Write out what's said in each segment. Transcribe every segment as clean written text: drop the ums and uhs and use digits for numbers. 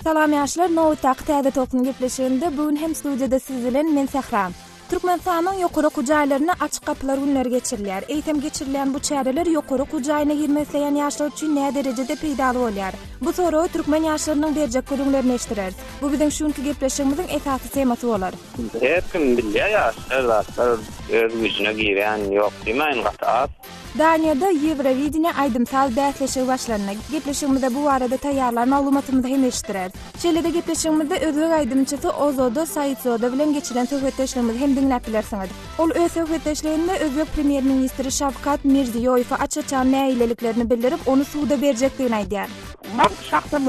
Salam ýaşlar, nobatdaky Täze Tolkun gepleşiginde bu gün hem studiýada siz bilen men Sähra. Türkmenistanyň ýokary okuw jaýlarynda Açyk gapylar günleri geçirilýär. Eýsem geçirilýän bu çäreler ýokary okuw jaýyna girmek isleýän ýaşlar üçin näderejede peýdaly bolýar? Bu soragy türkmen ýaşlarynyň berjek gürrüňlerini eşdireris. Bu biziň şu günki gepleşigimiziň esasy temasy bolar. Her kim bilýär ýaşlar zatlar öz güýjüne girýän ýok diýmäýin gaty az. Daniýada Ýewrowideniýe aýdym-saz bäsleşigi başlandy. Gepleşigimizde bu barada taýýarlan maglumatymyzy hem eşitdireris. Şeýle-de gepleşigimizde özbek aýdymçysy Ozoda Saidzoda bilen geçiren söhbetdeşligimizi hem diňläp bilersiňiz. Ol öz söhbetdeşliginde özbek premýer-ministri Şawkat Mirziýoýewe aç-açan nägileliklerini bildirip, ony suda berjekdigini aýdýar. Man şahsan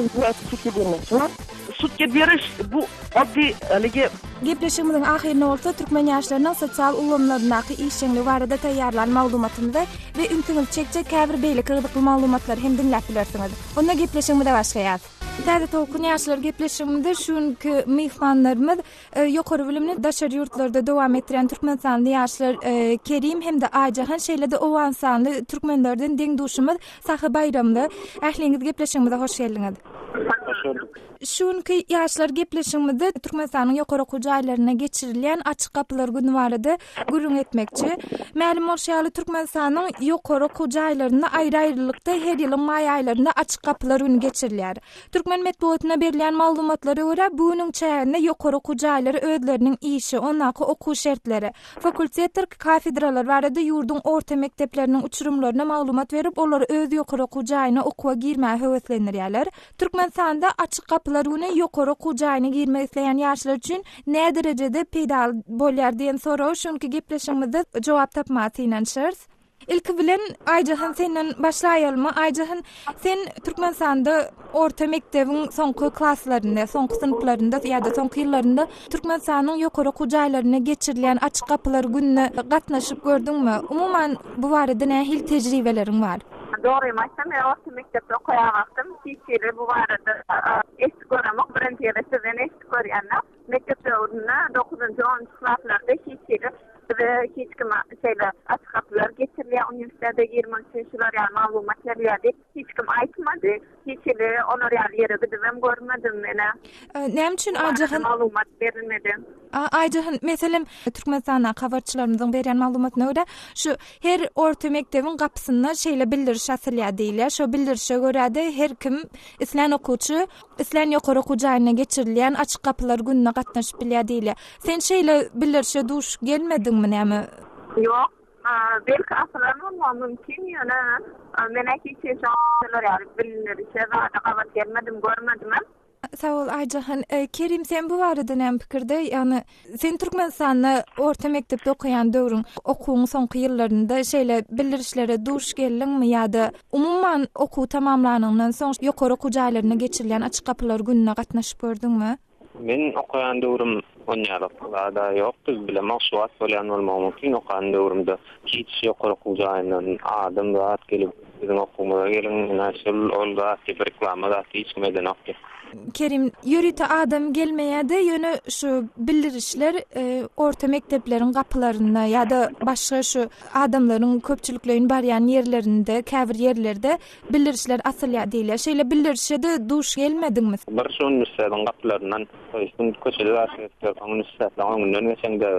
sudga bermekçiman. Sudga beriş bu oddiy haligi. Gepleşigimiziň ahyrynda bolsa türkmen ýaşlarynyň sosial ulgamlaryndaky işjeňligi barada taýýarlan maglumatymyzy we ünsüňizi çekjek käbir beýleki gyzykly maglumatlary hem diňläp bilersiňiz. Onda gepleşigimize başlaýas. Täze tolkun ýaşlar gepleşigimizde şu günki myhmanlarymyz ýokary bilimini daşary ýurtlarda dowam etdirýän türkmenistanly ýaşlar Kerim hem-de Aýjahan şeýle-de owganystanly türkmenlerden deň-duşumyz Sahy Baýramly. Ähliňiz gepleşigimize hoş geldiňiz. Hoş gördük. Şu günki ýaşlar gepleşigimizde Türkmenistanyň ýokary okuw jaýlarynda geçirilýän Açyk gapylar güni barada gürrüň etmekçi. Mälim bolşy ýaly, Türkmenistanyň ýokary okuw jaýlarynda aýry-aýrylykda her ýylyň maý aýlarynda Açyk gapylar güni geçirilýär. Türkmen metbugatyna berilýän maglumatlara görä, bu günüň çäginde ýokary okuw jaýlary özleriniň işi, ondaky okuw şertleri, fakultetdir kafedralar barada ýurduň orta mekdepleriniň uçurymlaryna maglumat berip, olary öz ýokary okuw jaýyna okuwa girmäge höweslendirýärler. Türkmenistanda Açyk gapylar güni ýokary okuw jaýyna girmek isleýän ýaşlar üçin näderejede peýdaly bolýar diýen soraga şu günki gepleşigimizde jogap tapmaga synanyşarys. Ilki bilen Aýjahan senden başlaýalymy? Aýjahan sen Türkmenistanda orta mekdebiň soňky klaslarynda, soňky synplarynda ýa-da soňky ýyllarynda Türkmenistanyň ýokary okuw jaýlarynda geçirilýän Açyk gapylar gününe gatnaşyp gördüňmi? Umuman bu barada nähili tejribeleriň bar? Dogrymy aýtsam men orta mekdepde okaýan wagtym hiç hili bu barada eşidip göremok. Birinji gezek sizden eşidip görýän-de. Mekdep döwründe dokuzynjy, onunjy klaslarda hiç hili bize hiç kim şeýle açyk gapylar geçirilýär uniwersitete girmek üçin şular ýaly maglumat berilýär diýip hiç kim aýtmady. Hiç hili olar ýaly ýere gidibem görmedim menä. Näme üçin Aýjahan? Maglumat berilmedi. Aýjahan, meselem, Türkmenistandaky habarçylarymyzyň berýän maglumatyna görä, şu her orta mekdebiň gapysynda şeýle bildiriş asylýar diýilýär. Şo bildirişe görä-de her kim, islän okuwçy islän ýokary okuw jaýynda geçirilýän Açyk gapylar gününe gatnaşyp bilýär diýilýär. Sen şeýle bildirişe duş gelmediňmi näme? Ýok. Belki asylan bolmagy mümkin, ýöne men-ä hiç hili şolar ýaly bildirişe zada gabat gelmedim, görmedimem. Sag bol Aýjahan. Kerim sen bu barada näme pikirde? Ýagny sen Türkmenistanda orta mekdepde okaýan döwrüň, okuwyň soňky ýyllarynda şeýle bildirişlere duş geldiňmi ýa-da umuman okuwy tamamlanyňdan soň ýokary okuw jaýlarynda geçirilýän açyk gapylar gününe gatnaşyp gördüňmi? Men okaýan döwrüm onýalyk zada ýokdy, bilemok şu wagt bolýan bolmagy mümkin, okan döwrümde hiç ýokary okuw jaýyndan adam zat gelip biziň okuwymyza geliň ine şul ol zat diýip reklama zat hiç kim edenokdy. Kerim, ýörite adam gelmeýärdi, ýöne şu bildirişler orta mekdepleriň gapylarynda ýa-da başga şu adamlaryň köpçülikleýin barýan ýerlerinde käbir ýerlerde Bildirişler asylýar diýilýär. Şeýle bildirişe-de duş gelmediňmi? Bir şu uniwersitetiň gapylaryndan şu köçede daşy gezip ýörseň uniwersitetleriň öňünden geçeňde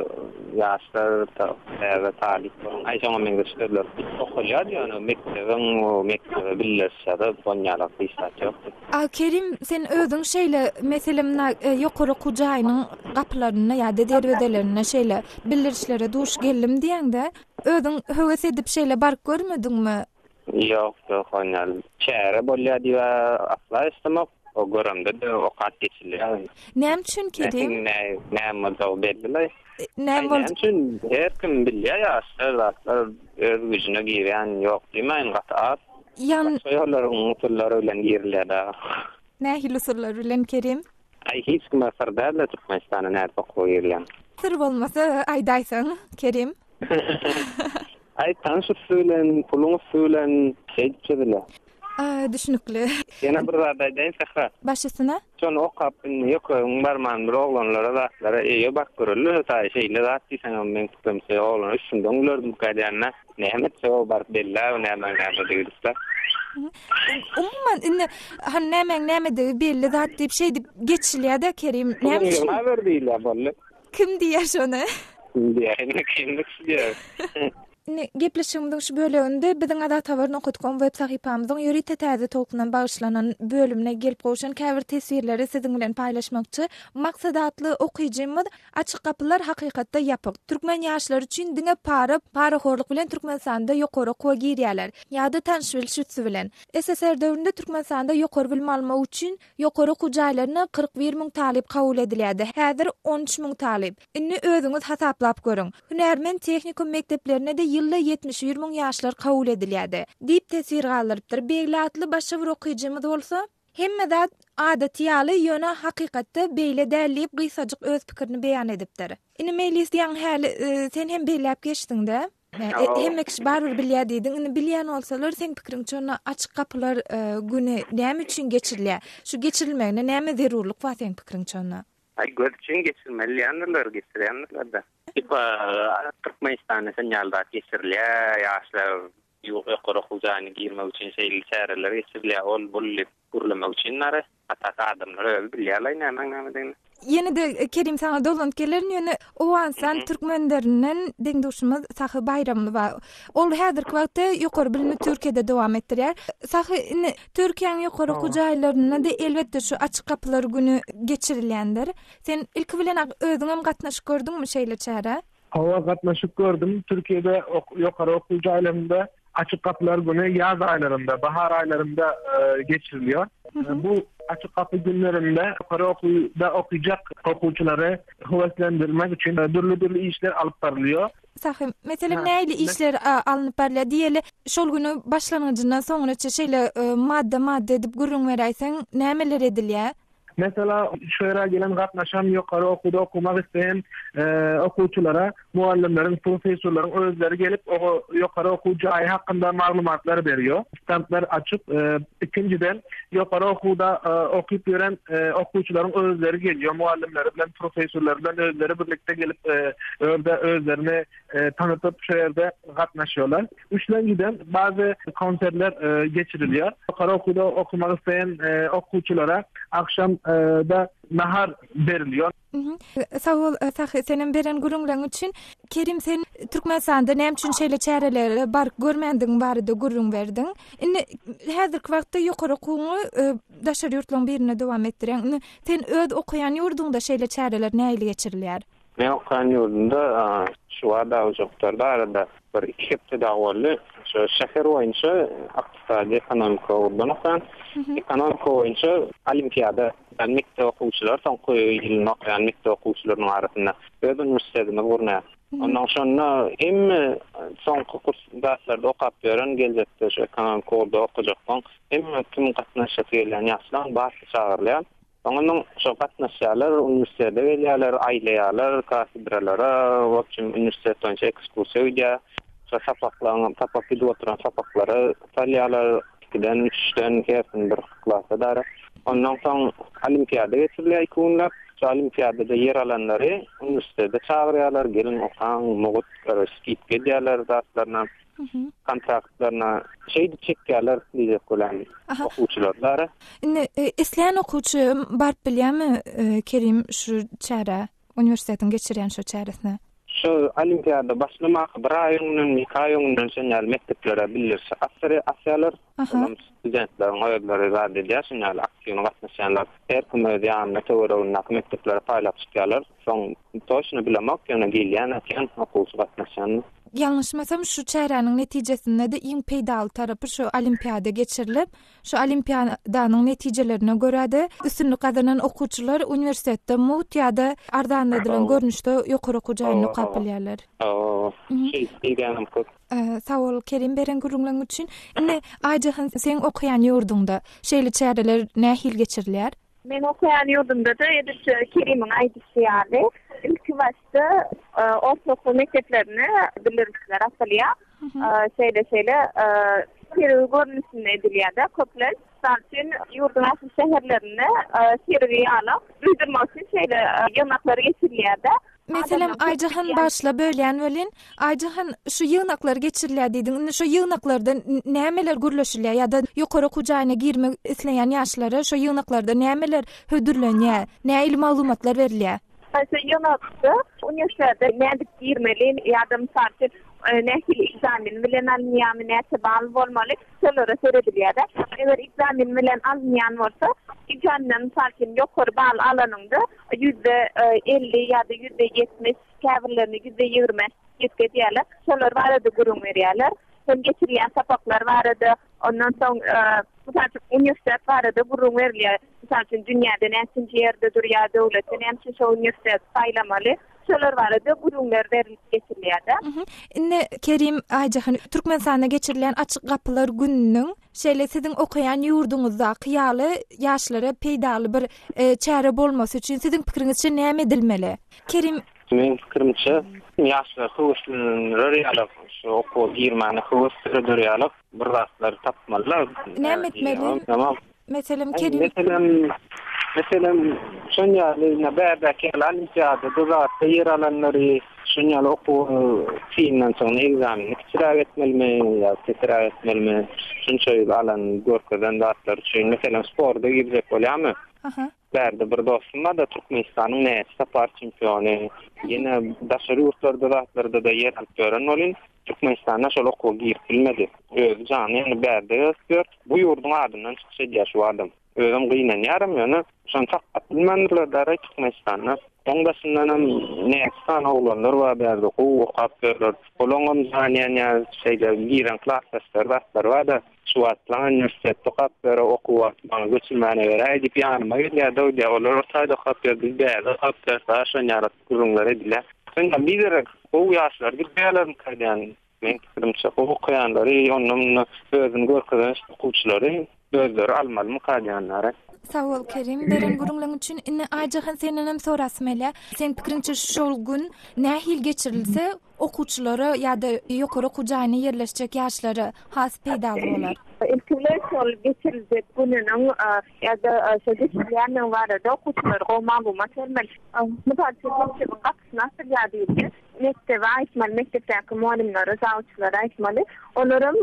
ýaşlar täze talyp boluň aý şoňa meňzeş sözler okalýardy ýöne mekdebiň mekdebe bildiriş ýazyp onýalak hiç zat ýokdy. A Kerim sen özüň şeýle meselem muna ýokary okuw jaýynyň gapylarynda ýa-da derwezelerinde şeýle bildirişlere duş geldim diýeňde özüň höwes edip şeýle baryp görmediňmi? Ýok, ýok, onýaly çäre bolýar diýip asla eşdemok. O göremde-de okap geçilýär. Näme üçin Kerim? Näme boljagy belli-laý. Näme Näme üçin her kim bilýär ýaşlar zatlar öz güýjüne girýän ýok diýmäýin gaty az. Ýan Başga ýollaryň usullary bilen girilýär dagy. Nähili usullar bilen Kerim? Aý hiç kime syr däl-de Türkmenistana nädip okuwa girilýän. Syr bolmasa aýdaýsaň Kerim. Aý tanyş üsti bilen, puluň üsti bilen şeýdip çözülýär. Düşnükli. Ýene bir zat aýdaýyn Sähra. Baş üstüne. Şony okap indi ýökegiň barman bir oglanlara zatlara eýe baryp göreli şu taýy şeýle zat diýseňem meň pikirimçe oglan üstünden gülerdim diýende näme etse o baryp belli nämäň nämedigi diýip. Umuman indi hany nämäň nämedigi belli zat diýip şeýdip geçilýär-de Kerim. Näme üçin? Ýygna ber diýilýär boldy. Kim diýýär şony? Kim diýýär? Indi kimlik diýýär. Indi gepleşigimiziň şu böleginde biziň Azathabar nokat kom web sahypamyzyň ýörite täze tolkundan bagyşlanan bölümine gelip gowşan käbir teswirleri siziň bilen paýlaşmakçy. Maksat atly okyjymyz Açyk gapylar hakykatda ýapyk. Türkmen ýaşlary üçin diňe para, parahorluk bilen Türkmenistanda ýokary okuwa girýärler. Ýa-da tanyş-biliş üsti bilen. SSR döwründe Türkmenistanda ýokary bilim almak üçin ýokary okuw jaýlaryna 41 müň talyp kabul edilýärdi. Häzir 13 müň talyp. Indi özüňiz hasaplap görüň. Hünärmen tehnikum mekdeplerine-de ýylda 71 müň ýaşlar kabul edilýärdi. Diýip teswir galdyrypdyr. Begli atly başga bir okyjymyz bolsa. Hemme zat adaty ýaly, ýöne hakykatda beýle däl diýip gysgajyk öz pikirini beýan edipdir. Indi Meýlis ýaňy häli sen hem belläp geçdiňdä. Hemme kişi barybir bilýär diýdiň. Indi bilýän bolsalar seň pikiriňçe onda açyk gapylar güni näme üçin geçirilýär? Şu geçirilmegine näme zerurlyk bar seň pikiriňçe onda? Aý göz üçin geçirmeli diýendirler, geçirýändirler-de. Tipa Türkmenistanda sen ýaly zat geçirilýär, ýaşlar Ýokary okuw jaýyna girmek üçin şeýle çäreler geçirilýär, ol bul diýip gürlemek üçin nary. Hatda adamlar özi bilýärler nämäň nämedigini. Ýene-de Kerim saňa dolanyp gelerin, ýöne Owganystan türkmenlerinden deň-duşumyz Sahy Baýramly bar. Ol häzirki wagtda ýokary bilimi Türkiýede dowam etdirýär. Sahy, indi Türkiýäň ýokary okuw jaýlarynda-da elbetde şu açyk gapylar güni geçirilýändir. Sen ilki bilen özüňem gatnaşyp gördüňmi şeýle çärä? Hawa, gatnaşyp gördüm. Türkiýede ýokary okuw jaýlarynda Açyk gapylar güni ýaz aýlarynda, bahar aýlarynda geçirilýär. Bu Açyk gapy günlerinde ýokary okuwda okyjak okuwçylary höweslendirmek üçin dürli-dürli işler alyp barylýar. Sahy, meselem, nähili işler alnyp barylýar? Diýeli, şol güni başlangyjyndan soňunaça şeýle madda-madda edip gürrüň beräýseň, nämeler edilýär? Mesela, şu ýere gelen gatnaşan ýokary okuwda okamak isleýän okuwçylara mugallymlaryň, professorlaryň özleri gelip, ýokary okuw jaýy hakynda maglumatlar berýär. Stendler açyp, ikinjiden, ýokary okuwda okyp ýören okuwçylaryň özleri gelýär, mugallymlary bilen, professorlary bilen özleri birlikde gelip, orda özlerini tanytyp, şu ýerde gatnaşýarlar. Üçlenjiden, bazı konsertler geçirilýär. Ýokary okuwda okamak isleýän okuwçylara agşam-da nahar berilýär. Sag bol, Sahy, senem beren gürrüňleriň üçin. Kerim, sen Türkmenistanda näme üçin şeýle çärelere baryp görmändigiň barada gürrüň berdiň. Indi häzirki wagtda ýokary okuwyňy daşary ýurtlaryň birinde dowam etdirýäň. Indi sen öz okaýan ýurduňda şeýle çäreler nähili geçirilýär? Men okan ýurdumda şu wada ujaklarda arada bir iki hepde dagy boldy. Şu şäher boýunça ykdysady ekonomika ugurdan okaýan. Ekonomika boýunça olimpiada ýagny mekdep okuwçylary soňky ýylynda okaýan mekdep okuwçylarynyň arasynda öz uniwersitetimiz gurnaýar. Ondan şonda hemme soňky kurs zatlarda okap ýören geljekde şu ekonomika ugurda okajaklaň hemme kim gatnaşasy gelýän ýaşlaň barysy çagyrylýar. Soňundan şo gatnaşýarlar, uniwersitete gelýärler, aýlaýarlar kafedralara, w obşem uniwersitet boýunça ekskursiýa gidýär. Şo sapaklaryň, sapak gidip oturan sapaklara salýarlar, ikiden, üçden hersini bir klasa dara. Ondan soň olimpiada geçirilýär iki günläp. Şo olimpiadada ýer alanlary uniwersitete çagyrýarlar, geliň okaň, mugt, karoç, skidka edýärler zatlaryna. Kontraktlaryna şeýdip çekýärler diýjek bolýan okuwçylar dara. Indi e, isleýän okuwçy baryp bilýärmi e, Kerim şu çärä, uniwersitetiň geçirýän şu çäresine? Şu olimpiada başlamaka bir aý öňünden, iki aý öňünden şen ýaly mekdeplere bildiriş asdyry asýarlar. Olam studentleriň özleri zat edýär, şen ýaly aktiwny gatnaşýanlar. Her kim öz ýanynda töweregindäki mekdeplere paýlap çykýarlar. Soň toçno bilemok, ýöne gelýän eken okuwçy gatnaşýan. Ýalňyşmasam, şu çäräniň netijesinde-de iň peýdaly tarapy şu olimpiada geçirilip, şu olimpiadanyň netijelerine görä-de üstünlik gazanan okuwçylar uniwersitetde mugt ýa-da arzanladylan görnüşde ýokary okuw jaýynda okap bilýärler. Hawa, şeýdip bilýänem köp. Sag bol Kerim beren gürrüňleriň üçin. Indi Aýjahan seň okaýan ýurduňda şeýle çäreler nähili geçirilýär? Meň okaýan ýurdumda-da edil şu Kerimiň aýdyşy ýaly, ilki başda orta okuw mekdeplerine bildirişler atylýar. Şeýle-şeýle. Sergi görnüşinde edilýär-de köplenç. Mysal üçin, ýurduň ähli şäherlerinde sergi ýaly duýdurmak üçin şeýle ýygnaklar geçirilýär-de. Meselem, Aýjahan bagyşla bölýän welin, Aýjahan şu ýygnaklar geçirilýär diýdiň. Indi şo ýygnaklarda nämeler gürleşilýär ýa-da ýokary okuw jaýyna girmek isleýän ýaşlara şo ýygnaklarda nämeler hödürlenýär, nähili maglumatlar berilýär? Şo ýygnakda uniwersitete nädip girmeli ýa-da mysal üçin nähili ekzamen bilen alynýarmy, näçe bal bolmaly, şolara seredilýär-de. Eger ekzamen bilen alynýan bolsa, ekzamenden mysal üçin ýokary bal alanyňda 50% ýa-da 70%, käbirlerinde 20% ýetgedýärler. Şolar barada gürrüň berýärler. Hem geçirilýän sapaklar barada, ondan soň mysal üçin uniwersitet barada gürrüň berilýär. Mysal üçin dünýäde näçinji ýerde durýar döwletde, näme üçin şo uniwersiteti saýlamaly? Şolar barada gürrüňler berilip geçirilýär-de. Indi Kerim Aýjahan, Türkmenistanda geçirilýän Açyk gapylar gününiň şeýle siziň okaýan ýurduňyzdaky ýaly ýaşlara peýdaly bir çäre bolmasy üçin siziň pikiriňizçe näme edilmeli? Kerim. Meň pikirimçe, ýaşlary höweslendirer ýaly, şu okuwa girmäne höwes döreder ýaly bir zatlar tapmalylar. Näme etmeli? Meselem, Kerim. Meselem, meselem, şon ýaly, ine, bärdäki ýaly olimpiadada zatda ýer alanlary, şon ýaly okuw synanyşygyny, ekzamenini kiçiräk etmelimi ýa pesräk etmelimi, şunça ýyl alan, görkezen zatlary üçin. Meselem, sporta girjek bolýarmy? Aha. Bärde bir dostum bar-da, Türkmenistanyň näçe sapar çempiony, ýene daşary ýurtlarda zatlarda-da ýer alyp ýören welin, Türkmenistanda şol okuwa girip bilmedi. Özi jany ýöne bärde ýazyp ýör. Bu ýurduň adyndan çykyş edýär şu adam. Özem gynanýaram ýöne şony saklap bilmändirler daraý Türkmenistanda. Oň daşyndanam näçe sany oglanlar bar bärde gowy okap ýörler. Olaňam jany ýanýar şeýle giren klasdaşlary zatlary barda şu wagt lan uniwersitetde okap ýör okuw wagty maňa göçürmäne beräý diýip ýanyma gelýär-de diýýär. Olar o taýda okap ýör biz bärde okap ýörüs dagy şon ýaly gürrüňler edilýär. Şonda biderek gowy ýaşlar gidýärlermikä diýýän. Meň pikirimçe gowy okaýanlary onda-munda özüni görkezen okuwçylary özleri almalymyka diýýän. Sag bol Kerim beren gürrüňleň üçin. Indi Aýjahan sendenem sorasym gelýär. Seň pikiriňçe şol gün nähili geçirilse okuwçylara ýa-da ýokary okuw jaýyna ýerleşjek ýaşlara has peýdaly bolar? Ilki bilen şol geçiriljek gününiň ýa-da şol geçirilýändigi barada okuwçylara gowy maglumat bermeli. Mysal üçin, mekdebiň gapysyny açylýar diýilse, mekdebe aýtmaly, mekdepdäki mugallymlara, zawuçlara aýtmaly. Olaram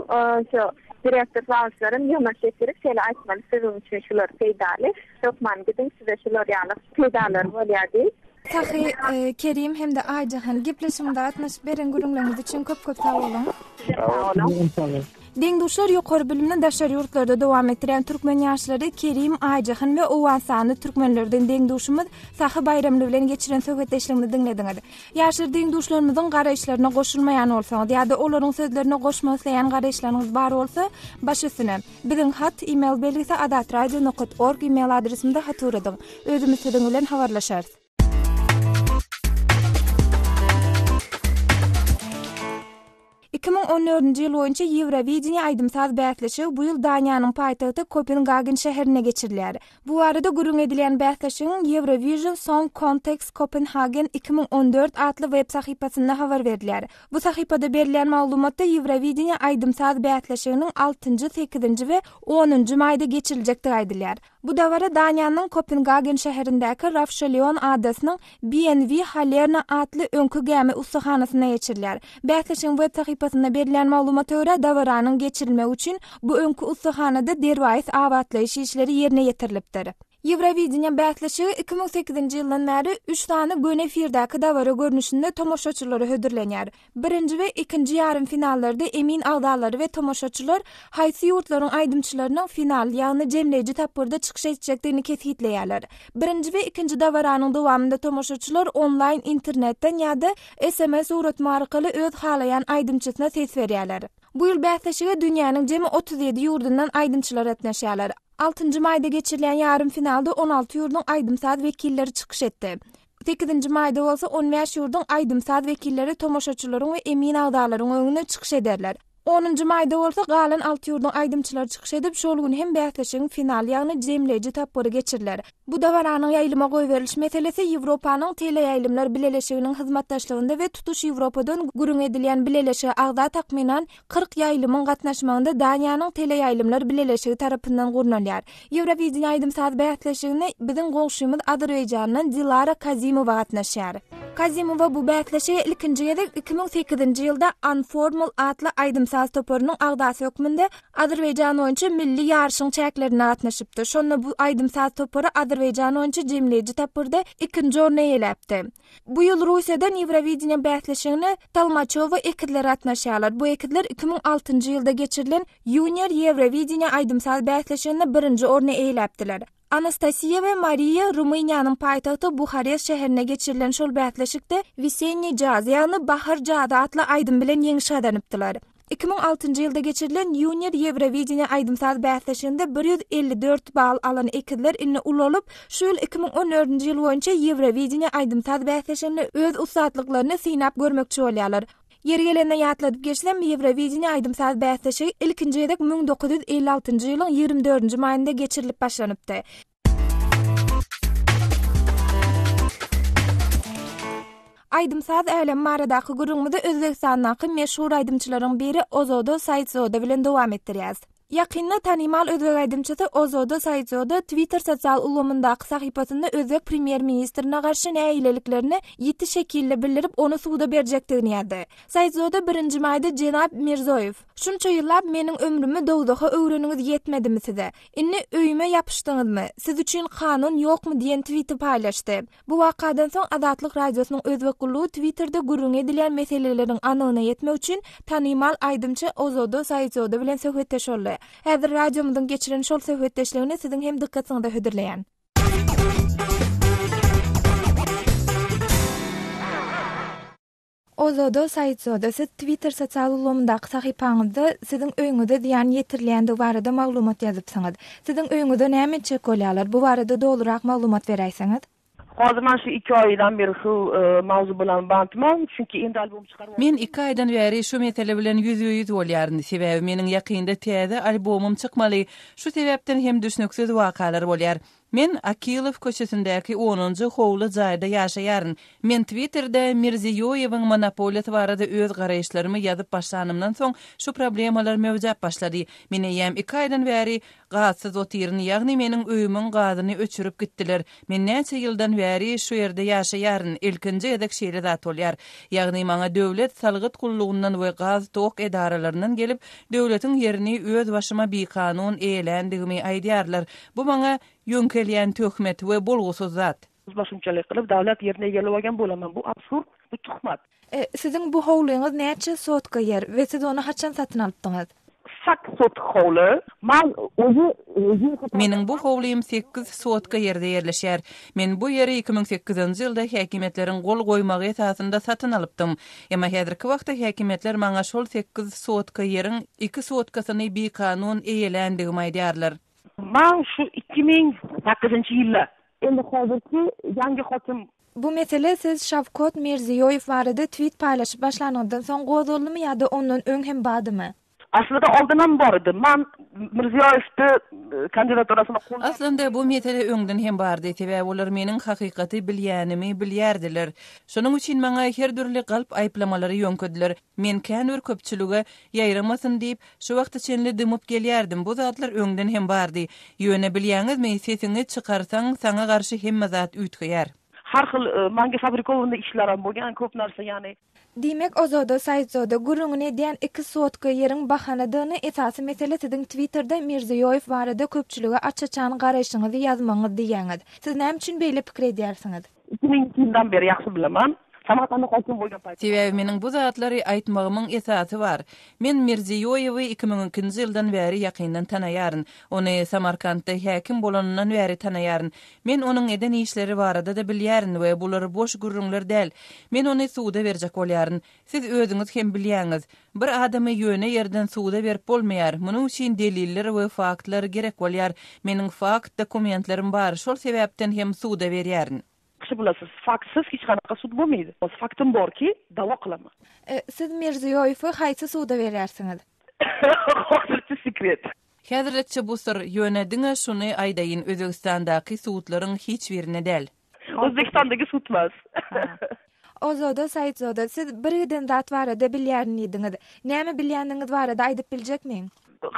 şo direktor zawuçlaram ýygnak geçirip şeýle aýtmaly, siziň üçin şular peýdaly, hökman gidiň, size şular ýaly peýdalary bolýar diýip. Sahy, Kerim hem-de Aýjahan, gepleşigimize gatnaşyp beren gürrüňleriňiz üçin köp-köp sag boluň. Sag boluň. Deň-duşlar ýokary bilimini daşary ýurtlarda dowam etdirýän türkmen ýaşlary Kerim, Aýjahan we owganystanly türkmenlerden deň-duşumyz Sahy Baýramly bilen geçiren söhbetdeşligimizi diňlediňiz. Ýaşlar deň-duşlarymyzyň garaýyşlaryna goşulmaýan bolsaňyz ýa-da olaryň sözlerine goşmak isleýän garaýyşlaryňyz bar bolsa, baş üstüne. Biziň hat, e-mail belgisi azatradio nokat org e-mail adresimize hat ugradyň. Özümiz siziň bilen habarlaşarys. 2014-nji ýyl boýunça Ýewrowideniýe aýdym-saz bäsleşigi bu ýyl Daniýanyň paýtagty Kopengagen şäherinde geçirilýär. Bu barada gürrüň edilýän bäsleşigiň Eurovision Song Contest Copenhagen 2014 atly web sahypasynda habar berilýär. Bu sahypada berilýän maglumatda Ýewrowideniýe aýdym-saz bäsleşiginiň altynjy, sekizinji we onunjy maýda geçiriljekdigi aýdylýar. Bu dabara Daniýanyň Kopengagen şäherindäki Rafşeleon adasynyň BNV Halerna atly öňki gämi ussahanasynda geçirilýär. Bäsleşigiň web sahypasynda berilýän maglumata görä, dabaranyň geçirilmegi üçin bu öňki ussahanada derwaýys abatlaýyş işleri ýerine ýetirilipdir. Ýewrowideniýe bäsleşigi 2008-nji ýyldan bäri üç sany göni efirdäki dabara görnüşinde tomaşaçylara hödürlenýär. Birinji we ikinji ýarym finallarda emin agzalary we tomaşaçylar haýsy ýurtlaryň aýdymçylarynyň final, ýagny jemleýji tapgyrda çykyş etjekdigini kesgitleýärler. Birinji we ikinji dabaranyň dowamynda tomaşaçylar onlaýn internetden ýa-da sms ugratma arkaly öz halaýan aýdymçysyna ses berýärler. Bu ýyl bäsleşige dünýäniň jemi 37 ýurdundan aýdymçylar gatnaşýarlar. Altynjy maýda geçirilýän ýarym finalda 16 ýurduň aýdym-saz wekilleri çykyş etdi. Sekizinji maýda bolsa on bäş ýurduň aýdym-saz wekilleri tomaşaçylaryň we emin agzalaryň öňünde çykyş ederler. Onunjy maýda bolsa galan alty ýurduň aýdymçylary çykyş edip, şol gün hem bäsleşigiň final, ýagny jemleýji tapgyry geçiriler. Bu dabaranyň ýaýlyma goýberiliş meselesi Ýewropanyň Teleýaýlymlar bileleşiginiň hyzmatdaşlygynda we tutuş Ýewropadan gürrüň edilýän bileleşige agza takmynan 40 ýaýlymyň gatnaşmagynda Daniýanyň Teleýaýlymlar bileleşigi tarapyndan gurnalýar. Ýewrowideniýe aýdym-saz bäsleşigine biziň goňşymyz Azerbaýjandan Dilara Kazimowa gatnaşýar. Kazimowa bu bäsleşige ilkinji gezek 2008-nji ýylda Unformal atly aýdym-saz toparynyň agzasy hökmünde Azerbaýjan boýunça milli ýaryşyň çäklerinde gatnaşypdy. Şonda bu aýdym-saz topary Azerbaýjan boýunça jemleýji tapgyrda ikinji orny eýeläpdi. Bu ýyl Russiýadan Ýewrowideniýe bäsleşigine Tolmaçowa ekizler gatnaşýarlar. Bu ekizler 2006-njy ýylda geçirilen Junior Ýewrowideniýe aýdym-saz bäsleşiginde birinji orny eýeläpdiler. Anastasiýa we Mariýa Rumyniýanyň paýtagty Buharest şäherinde geçirilen şol bäsleşikde Wesenniý jaz, ýagny Bahar jazy atly aýdym bilen ýeňiş gazanypdylar. 2006-njy ýylda geçirilen Junior Ýewrowideniýe aýdym-saz bäsleşiginde 154 bal alan ekizler indi ulalyp, şu ýyl 2014-nji ýyl boýunça Ýewrowideniýe aýdym-saz bäsleşiginde öz ussatlyklaryny synap görmekçi bolýarlar. Ýeri gelende ýatladyp geçsem, Ýewrowideniýe aýdym-saz bäsleşigi ilkinji gezek 1956-njy ýylyň 24-nji maýynda geçirilip başlanypdy. Aýdym-saz älemi baradaky gürrüňimizi Özbegistandaky meşhur aýdymçylaryň biri Ozoda Saidzoda bilen dowam etdirýäs. Ýakynda tanymal özbek aýdymçysy Ozoda Saidzoda Twitter sosial ulgamyndaky sahypasynda özbek premýer-ministrine garşy nägileliklerini ýiti şekilde bildirip, ony suda berjekdigini ýazdy. Saidzoda birinji maýda Jenap Mirzoýew, şunça ýyllap meniň ömrümi dowzaha öwreniňiz ýetmedimi size? Indi öýüme ýapyşdyňyzmy? Siz üçin kanun ýokmy diýen twiti paýlaşdy. Bu wakadan soň Azatlyk Radiosynyň Özbek gullugy Twitterde gürrüňi edilýän meseleleriň anygyna ýetmek üçin tanymal aýdymçy Ozoda Saidzoda bilen söhbetdeş boldy. Häzir radiomyzyň geçiren şol söhbetdeşligini siziň hem dykgatyňyza hödürleýän. Ozoda Saidzoda, siz Twitter sosial ulgamyndaky sahypaňyzda siziň öýüňize zyýan ýetirilýändigi barada maglumat ýazypsyňyz. Siziň öýüňize näme etjek bolýarlar? Bu barada dolurak maglumat beräýseňiz? Hozir men şu iki oýdan beri şu mawzu bilen bantman, çünki endi albom çykaryp Men iki aýdan bäri şu mesele bilen ýüzbe-ýüz bolýaryn, sebäbi meniň ýakynda täze albomym çykmaly, şu sebäpden hem düşnüksiz wakalar bolýar. Men Akilow köçesindäki onunjy howly jaýda ýaşaýaryn. Men Twitterde Mirziýoýewiň monopoliýasy barada öz garaýyşlarymy ýazyp başlanymdan soň, şu problemalar möwjäp başlady. Men eýýäm iki aýdan bäri gazsyz otyryn, ýagny meniň öýümiň gazyny öçürip gitdiler. Men näçe ýyldan bäri şu ýerde ýaşaýaryn, ilkinji gezek şeýle zat bolýar. Ýagny maňa döwlet salgyt gullugyndan we gaz-tok edaralaryndan gelip, döwletiň ýerini öz başyma bikanun eýeländigimi aýdýarlar. Bu maňa ýöňkelýän töhmet we bolgusyz zat. Özbaşymçalyk gylyp dawlat ýerine eýelip algan bolaman. Bu absurd, bu tuhmat. Siziň bu howlyňyz näçe sotka ýer we siz ony haçan satyn alypdyňyz? Sakkiz sotka howly. Man özi Meniň bu howlym sekiz sotka ýerde ýerleşýär. Men bu ýeri 2008-nji ýylda häkimiýetleriň gol goýmagy esasynda satyn alypdym. Emma häzirki wagtda häkimiýetler maňa şol sekiz sotka ýeriň iki sotkasyny bikanun eýeländigimi aýdýarlar. Man şu 2008-nji ýylda. Endi hozirki ýangi hokim. Bu mesele siz Şawkot Mirziýoýew barada twit paýlaşyp başlanyňyzdan soň gozgaldymy ýa-da ondan öň hem bardymy? Aslida oldin ham bor edi. Man Mirziýoýewdi kandidaturasyny qo'llab. Aslynda bu mesele öňden hem bardy, sebäbi olar meniň hakykaty bilýänimi bilýärdiler. Şonuň üçin maňa her dürli galp aýyplamalary ýöňkediler. Men kän bir köpçülige ýaýramasyn diýip, şu wagta çenli dymyp gelýärdim, bu zatlar öňden hem bardy. Ýöne bilýäňizmi, sesiňi çykarsaň, saňa garşy hemme zat üýtgeýär. Har xil manga fabrikovanniy ishlar ham bo'lgan, ko'p narsa ya'ni. Diýmek, Ozoda Saidzoda gürrüňini edýän iki sotka ýeriň bahanadygyny, esasy mesele siziň Twitterde Mirziýoýew barada köpçülige aç-açan garaýşyňyzy ýazmagyňyz diýýäňiz. Siz näme üçin beýle pikir edýärsiňiz? 2002 ýyldan beri ýagşy bileman. Samarkanda hokim bolgan paýtda. Sebäbi meniň bu zatlary aýtmagymyň esasy bar. Men Mirziýoýewi 2002-nji ýyldan bäri ýakyndan tanaýaryn. Ony Samarkantda häkim bolanyndan bäri tanaýaryn. Men onuň eden işleri barada-da bilýärin we bular boş gürrüňler däl. Men ony suda berjek bolýaryn. Siz özüňiz hem bilýäňiz. Bir adamy ýöne ýerden suda berip bolmaýar. Munuň üçin deliller we faktlar gerek bolýar. Meniň fakt dokumentlerim bar, şol sebäpden hem suda berýärin. Kişi bilasiz, faktsyz hiç ganaga sud bolmaýdy. Faktym borki, dawa kylaman. Siz Mirziýoýewi haýsy suda berýärsiňiz? Hozirçe sekret. Häzirlikçe bu syr, ýöne diňe şuny aýdaýyn, Özbegistandaky sudlaryň hiç birinde däl. Özbegistandaki sudmaz. Ozoda Saidzoda, siz birgiden zat barada bilýärin diýdiňiz. Näme bilýändigiňiz barada aýdyp biljekmiň?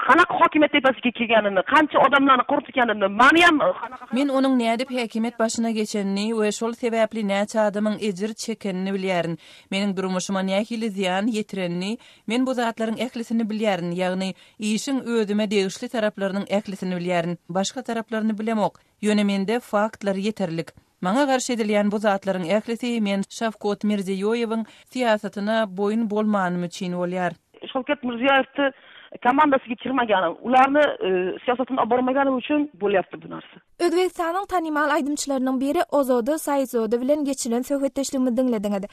Qanaqa hokimiyat tepasiga kelganini, qancha odamlarni quritganini, maniyam qanaqa. Men onuň nädip häkimiýet başyna geçenini we şol sebäpli näçe adamyň ejir çekenini bilýärin. Meniň durmuşyma nähili zyýan ýetirenini, men bu zatlaryň ählisini bilýärin, ýagny işiň özüme degişli taraplarynyň ählisini bilýärin, başga taraplaryny bilemok. Ýöne mende faktlar ýeterlik. Maňa garşy edilýän bu zatlaryň ählisi men Şawkot Mirziýoýewiň syýasatyna boýun bolmanym üçin bolýar. Şawkat Mirziýoýewdi komandasiga kirmagani, ularni siyosatyni olib bormagani uchun bo'lyapti bu narsa. Özbegistanyň tanymal aýdymçylarynyň biri Ozoda Saidzoda bilen geçirilen söhbetdeşligimizi diňlediňiz.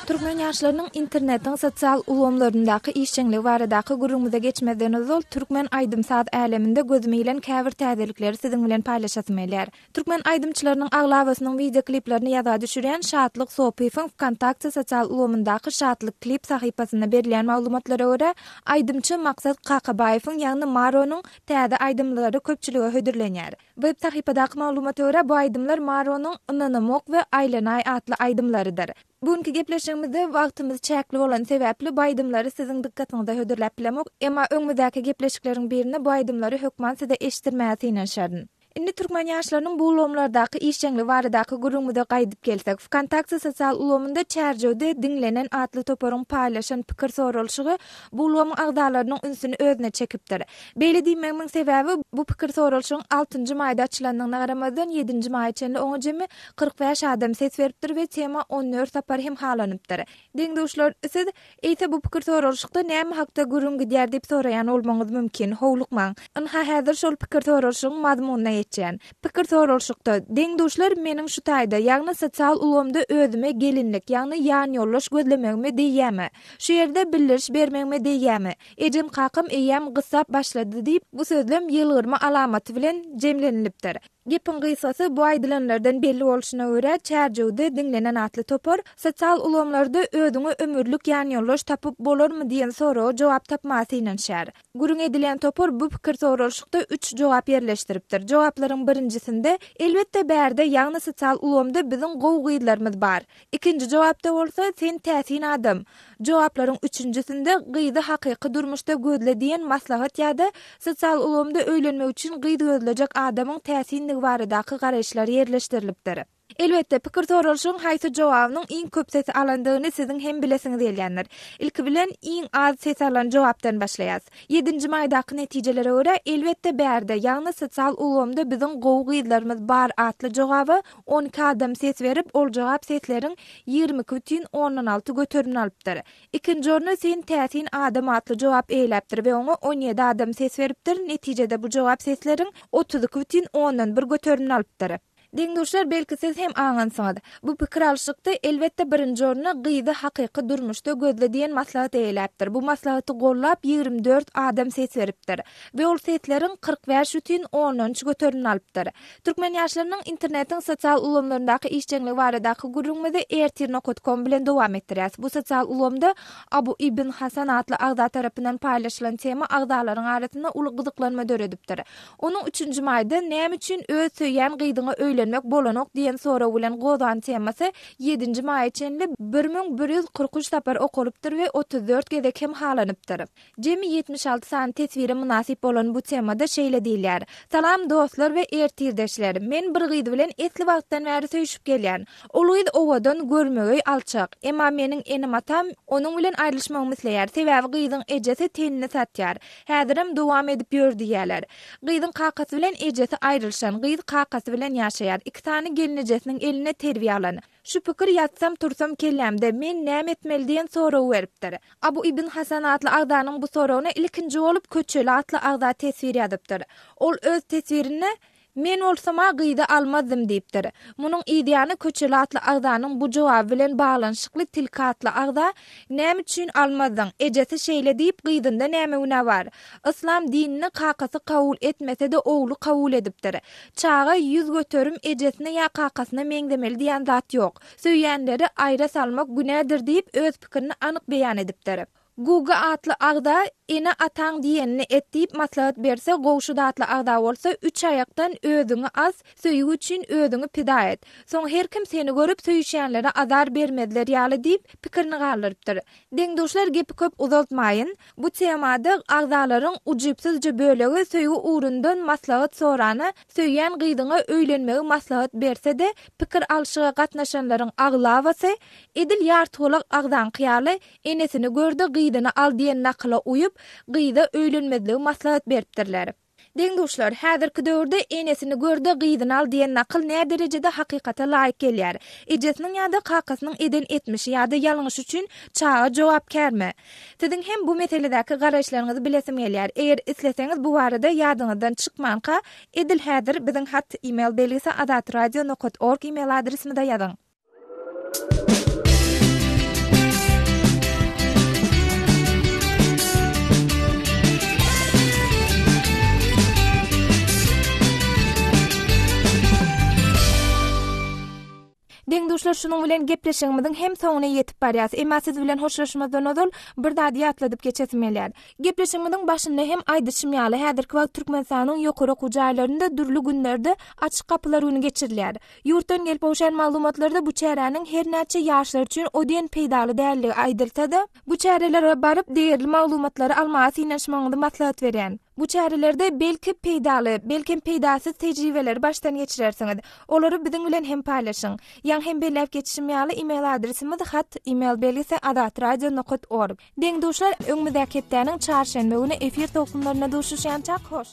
Türkmen ýaşlarynyň internetiň sosial ulgamlaryndaky işjeňligi baradaky gürrüňimize geçmezden ozal, türkmen aýdym-saz äleminde gözüme ilen käbir täzelikleri siziň bilen paýlaşasym gelýär. Türkmen aýdymçylarynyň aglabasynyň wideo kliplerini ýazga düşürýän Şatlyk Sopyýewiň Wkontakte sosial ulgamyndaky Şatlyk klip sahypasynda berilýän maglumatlara görä, aýdymçy Maksat Kakabaýewiň, ýagny Maronyň täze aýdymlary köpçülige hödürlenýär. Web sahypadaky maglumata görä, bu aýdymlar Maronyň Ynanamok we Aýlanaý atly aýdymlarydyr. Bu günki gepleşigimizde wagtymyz çäkli bolany sebäpli bu aýdymlary siziň dykgatyňyza hödürläp bilemok, emma öňümizdäki gepleşikleriň birinde bu aýdymlary hökman size eşitdirmäge synanyşaryn. Indi türkmen ýaşlarynyň bu ulgamlardaky işjeňligi baradaky gürrüňimize gaýdyp gelsek, Wkontakte sosial ulgamynda Çärjewde diňlenen atly toparyň paýlaşan pikir soralyşygy bu ulgamyň agzalarynyň ünsüni özüne çekipdir. Beýle diýmegimiň sebäbi, bu pikir soralyşygyň altynjy maýda açylandygyna garamazdan, ýedinji maýa çenli oňa jemi 45 adam ses beripdir we tema 14 sapar hem halanypdyr. Deň-duşlar, siz, Eýse bu pikir soralyşykda näme hakda gürrüň gidýär diýip soraýan bolmagyňyz mümkin. Howlukmaň. Ynha häzir şol pikir soralyşygyň mazmunyna geçýän. Pikir soralyşykda, Deň-duşlar meniň şu taýda, ýagny sosial ulgamda özüme gelinlik, ýagny ýanýoldaş gözlemegime degýämi? Şu ýerde bildiriş bermegime degýämi? Ejem-kakam eýýäm gyssap başlady diýip, bu sözlem ýylgyrma alamaty bilen jemlenilipdir. Gepiň gysgasy, bu aýdylanlardan belli bolşuna görä, Çärjewde diňlenen atly topar, sosial ulgamlarda özüňe ömürlik ýanýoldaş tapyp bolarmy diýen soraga jogap tapmaga synanyşýar. Gürrüň edilýän topar bu pikir soralyşykda üç jogap ýerleşdiripdir. Jogaplaryň birinjisinde, Elbetde bärde, ýagny sosial ulgamda biziň gowy gyzlarymyz bar. Ikinji jogapda bolsa, Sen täsin adam. Jogaplaryň üçünjisinde Gyzy hakyky durmuşda gözle diýen maslahat ýa-da sosial ulgamda öýlenmek üçin gyz gözlejek adamyň täsinligi baradaky garaýyşlar ýerleşdirilipdir. Elbetde, pikir soralyşygyň haýsy jogabynyň iň köp sesi alandygyny siziň hem bilesiňiz gelýändir. Ilki bilen, iň az ses alan jogapdan başlaýas. Ýedinji maýdaky netijelere görä, Elbetde bärde, ýagny sosial ulgamda biziň gowy gyzlarymyz bar atly jogaba 12 adam ses berip, ol jogap sesleriň 22,6 göterimini alypdyr. Ikinji orny Sen täsin adam atly jogap eýeläpdir we oňa 17 adam ses beripdir, netijede bu jogap sesleriň 32,1 göterimini alypdyr. Deň-duşlar belki siz hem aňansyňyz. Bu pikir alşykda elbetde birinji orny gyzy hakyky durmuşda gözle diýen maslahat eýeläpdir. Bu maslahaty gollap 24 adam ses beripdir. We ol sesleriň 45 bütin ondan üç göterimini alypdyr. Türkmen ýaşlarynyň internetiň sosial ulgamlaryndaky işjeňligi baradaky gürrüňimizi ertir nokat kom bilen dowam etdirýäs. Bu sosial ulgamda Abu Ibn Hasan atly agza tarapyndan paýlaşylan tema agzalaryň arasynda uly gyzyklanma döredipdir. Onuň üçünji maýda Näme üçin öz söýýän gyzyňa öýlenmek bolanok diýen sorag bilen gozgan temasy ýedinji maýa çenli 1143 sapar okalypdyr we 34 gezek hem halanypdyr. Jemi 76 sany teswire mynasyp bolan bu temada şeýle diýilýär, Salam dostlar we ertirdeşler! Men bir gyz bilen esli wagtdan bäri söýşüp gelýän. Ol gyz owadan, görmegeý, alçak. Emma meniň enem-atam onuň bilen aýrylyşmagymy isleýär. Sebäbi gyzyň ejesi tenini satýar. Häzirem dowam edip ýör diýýäler. Gyzyň kakasy bilen ejesi aýrylyşan, gyz kakasy bilen ýaşaýar. Iki sany gelnejesiniň elinde terbiýe alan. Şu pikir ýatsam-tursam kellämde, men näme etmeli diýen soragy beripdir. Abu Ibn Hasan atly agzanyň bu soragyna ilkinji bolup Köçeli atly agza teswir ýazypdyr. Ol öz teswirinde. Men bolsam-a gyzy almazdym diýipdir. Munuň yzýany Köçeli atly agzanyň bu jogaby bilen baglanyşykly Tilki atly agza, Näme üçin almazdyň? Ejesi şeýle diýip, gyzynda näme günä bar? Yslam dinini kakasy kabul etmese-de ogly kabul edipdir. Çaga 100% ejesine ýa kakasyna meňzemeli diýen zat ýok. Söýýänleri aýra salmak günädir diýip, öz pikirini anyk beýan edipdir. Guga atly agza Ene-ataň diýenini et diýip maslahat berse, Gowşut atly agza bolsa Üç aýakdan özüňi as, söýgi üçin özüňi pida et. Soň her kim seni görüp söýüşýänlere azar bermezler ýaly diýip, pikirini galdyrypdyr. Deň-duşlar gepi köp uzaltmaýyn. Bu temada agzalaryň ujypsyzja bölegi söýgi ugrundan maslahat sorana söýýän gyzyňa öýlenmegi maslahat berse-de, pikir alşyga gatnaşanlaryň aglabasy, edil Ýartygulak agzaňky ýaly, Enesini gör-de, gyzyny al diýen nakyla uýup, gyza öýlenmezligi maslahat beripdirler. Deň-duşlar, häzirki döwürde Enesini gör-de, gyzyny al diýen nakyl näderejede hakykata laýyk gelýär? Ejesiniň ýa-da kakasynyň eden etmişi ýa-da ýalňyşy üçin çaga jogapkärmi? Siziň hem bu meseledäki garaýyşlaryňyzy bilesim gelýär. Eger isleseňiz bu barada ýadyňyzdan çykmanka, edil häzir biziň hat email belgisi azatradio nokat org email adresimize ýazyň. Deň-duşlar şunuň bilen gepleşigimiziň hem soňuna ýetip barýas. Emma siz bilen hoşlaşmazdan ozal bir zady ýatladyp geçesim gelýär. Gepleşigimiziň başynda hem aýdyşym ýaly, häzirki wagt Türkmenistanyň ýokary okuw jaýlarynda dürli günlerde Açyk gapylar güni geçirilýär. Ýurtdan gelip gowşan maglumatlarda bu çäräniň her näçe ýaşlar üçin o diýen peýdaly däldigi aýdylsa-da, bu çärelere baryp degerli maglumatlary almaga synanyşmagyňyzy maslahat berýän. Bu çärelerde belki peýdaly, belkem peýdasyz tejribeleri başdan geçirersiňiz. Olary biziň bilen hem paýlaşyň. Ýaňy hem belläp geçişim ýaly email adresimiz hat email belgisi azatradio nokat org. Deň-duşlar öňümizdäki hepdäniň çarşenbe güni efir tolkunlarynda duşuşýançak hoş!